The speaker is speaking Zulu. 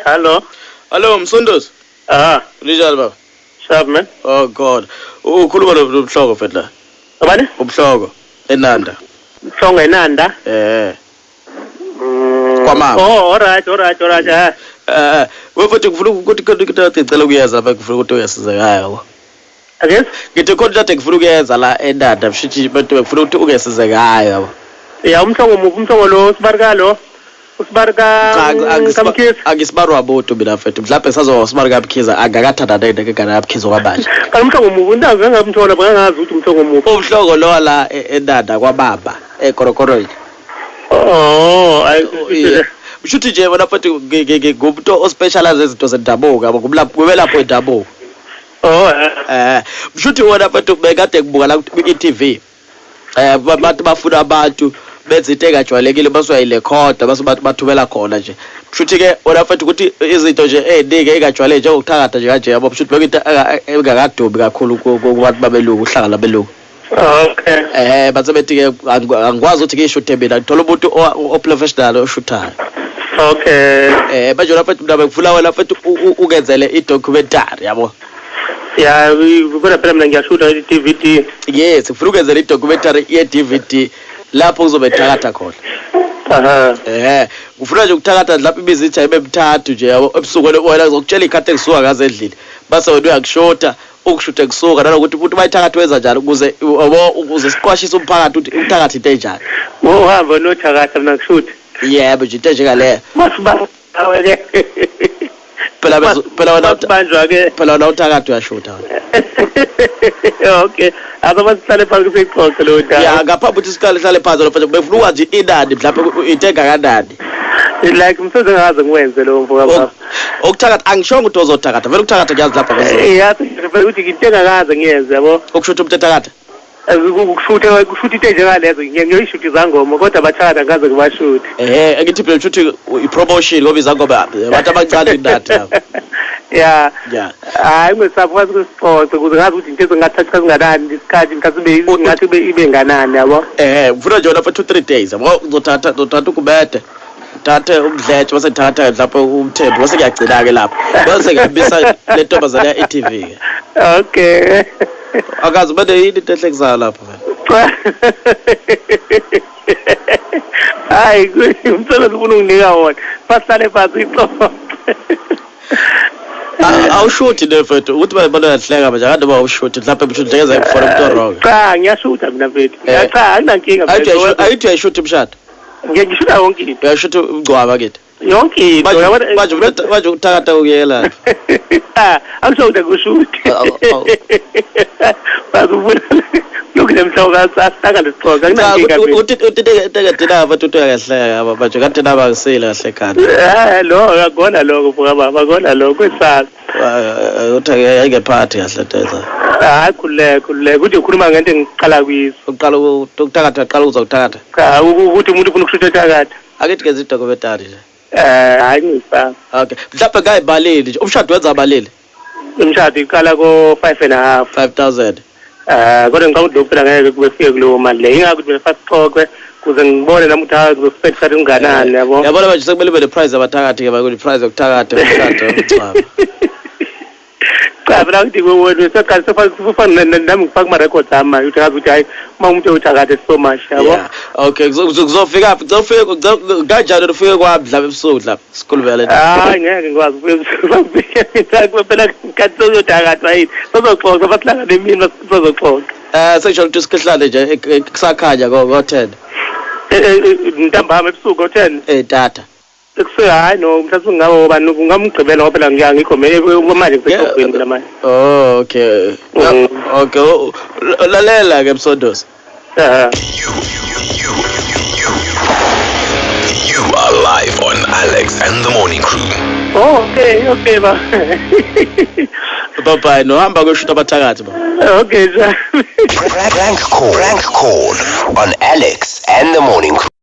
Hello. Hello Msunduzi. Ah, Linjani baba? sharp man. Oh God. Ukhuluma noMhlongo mfethu la. Ubani? Umhlongo eNanda. Mhlongo eNanda. Eh. Mm. Kwamama. Oh, all right, all right, all right. Eh. Eh, mfethu ngifuna ukuthi ngicela ukuyeza lapha, ngifuna ukuthi uyasiza ngayo yabo. Ake? Ngithi khona into ngifuna ukuyenza la eNanda, mshithi bantu ngifuna ukuthi ungesize ngayo yabo. Ya umhlongo muphi umhlongo lo sibarika lo? Usibarika Cha, kamkhize. angisibarwa abantu mina mfethu. Mhlawumbe sazosibari kaMkhize, angakathandana nengane kaMkhize kwamanje. Kanti umhlongo muphi indawo engamthola bangazi ukuthi umhlongo muphi. Umhlongo lo la eNanda kwababa eKorokorweni. Oh, ayi. Mshuthi nje wena mfethu ngumuntu ospecialize izinto zendabuko yabo, ngumlaphi wendabuko. Oh, eh. Eh, mshuthi wena mfethu bekade kubuka la ku-e.tv. Eh, abantu bafuna abantu benza into engajwayelekile basuyayirekhoda base bathi bathumela khona nje. Mshuthi ke wena mfethu ukuthi izinto nje ey'ningi ey'ngajwayeleki njengokuthakatha nje kanje yabo, mshuthi bekuyinto engakadubi kakhulu kubantu babelungu, uhlanga lwabelungu. Okay. Eh, bathe bethi-ke angikwazi ukuthi ngiyishuthe mina, ngithola umuntu o-professional oshuthayo. Okay. Eh, manje wena mfethu mina bengifuna wena mfethu ungenzele i-documentary yabo. Ya, kodwa phela mina ngiyashuta i-DVD. Yes, ngifuna ungenzele i-documentary ye-DVD lapho kuzobe thakatha khona. Aha. Eh, ngifuna nje ukuthakatha lapho ibiza ithi ayibe mthathu nje yabo, ebusuku wena ngizokutshela ikhathi engisuka ngazo endlini. Base wena uyakushota, ukushuthe kusuka nanokuthi umuntu bayithakatha wenza njani ukuze yabo, ukuze siqwashise umphakathi ukuthi uthakatha into enjani. Uhamba nothakatha mina ngishuthe. Yebo nje into enjengaleyo. Masibawe ke. Phela phela wena Masibanjwa ke. phela wena uthakatha uyashutha wena. Okay. Ake sihlale phansi sixoxe leyo ndaba. Ya, ngaphambi ukuthi siqale sihlale phansi mfethu bengifuna ukwazi inani mhlawumbe into engakanani. Like umsebenzi engakaze ngiwenze lo mfo kababa. Ukuthakatha angishongo ukuthi ozothakatha, vele ukuthakatha kuyazi lapha kuzo. Yazi phela ukuthi into engakaze ngiyenze yabo. Ukushutha umuntu ethakatha. Ukushutha ukushutha into enjengalezo ngiyoyishuthi izangoma kodwa abathakatha angikaze ngibashuthe. Eh, angithi phela ushuthe i-promotion ngoba izangoma abantu abancane kunathi lapha. Ya. Ya. Hayi ungesabi kwazi kusixoxe ukuze ngazi ukuthi into ezingathatha singanani isikhathi mhlawumbe ngathi ibe nganani yabo. Eh, ngifuna nje wena for 2 3 days yabo, ngizothatha ukubede. Thathe umdletshe bese ngithatha mhlawumbe umthembu bese ngiyagcina ke lapho. Bese ngihambisa le ntombazane ya e.tv ke. Okay. Akazi bese yini into ehlekisayo lapho vele. Hayi umsebenzi ufuna unginika wona. Basihlale phansi ixoxe. Awushuthi ne mfethu ukuthi bayibona uyahleka manje akade ba awushuthi mhlawumbe mshuthi njengeza ngifona umuntu wrong. Cha ngiyashutha mina mfethu. Cha anginankinga mfethu. Ayithi uyayishutha imshado. Ngiyashutha yonke into. Uyashutha umngcwabo kithi. Yonke into. Manje manje ukuthakatha ukuyela. Ah, angisho ukuthi akushuthi. Bazufuna lokhu lemhloko asahlangane sixoxe anginankinga. Uthi uthi tekadina mfethu uthi uyahleka manje kade naba ngisile kahle ekhanda. Eh lo akona lokho mfoka baba akona lokho kwesasa. Uthi ayingephathi kahle teza. Hayi khululeka khululeka ukuthi ukhuluma ngento engiqala kuyizo. Uqala ukuthakatha uqala ukuthakatha. Cha ukuthi umuntu ufuna ukushutha ethakatha. Akithi ngenza i-documentary nje. Eh hayi ngisaba. Okay. Mhlawumbe ngayibaleli nje. Umshado wenza abaleli. Umshado iqala ko 5.5. 5000. Eh kodwa ngicabanga ukuthi lokhu phela ngeke kube fike kuleyo mali leyo. Ingakho ukuthi mina sixoxe kuze ngibone nami ukuthi hayi kuzospend isikhathi enginganani yabo. Yabona manje sekumele ube ne-prize abathakathi ke bakuthi prize yokuthakatha umshado umngcwabo. Cha phela ukuthi wena seqala sefana nami ngifaka ama records ami manje ukuthi ngazi ukuthi hayi uma umuntu uthakathe so much yabo. Okay, kuzofika phi? Kuzofika kanjani ufike kwami mhlawumbe ebusuku mhlawumbe sikhulume le. Hayi ngeke ngikwazi ukufika phela nkathi soyothakathwa yini. Sizoxoxa basihlangane emini sizoxoxa. Eh, sengisho ukuthi sihlale nje kusakhanya ngo-10. Ntambama ebusuku ngo-10. Eh tata. Ekuseni hayi no mhlawumbe ngabo bani ngamgqibela ngoba phela ngiyangikho manje ngiseshopini mina manje. Oh okay. Okay, lalela ke Msondosi. Eh. You are live on Alex and the Morning Crew. Oh okay, okay ba. Bye bye, no hamba kuyoshuta abathakathi ba. Okay. Prank call. Prank call on Alex and the Morning Crew.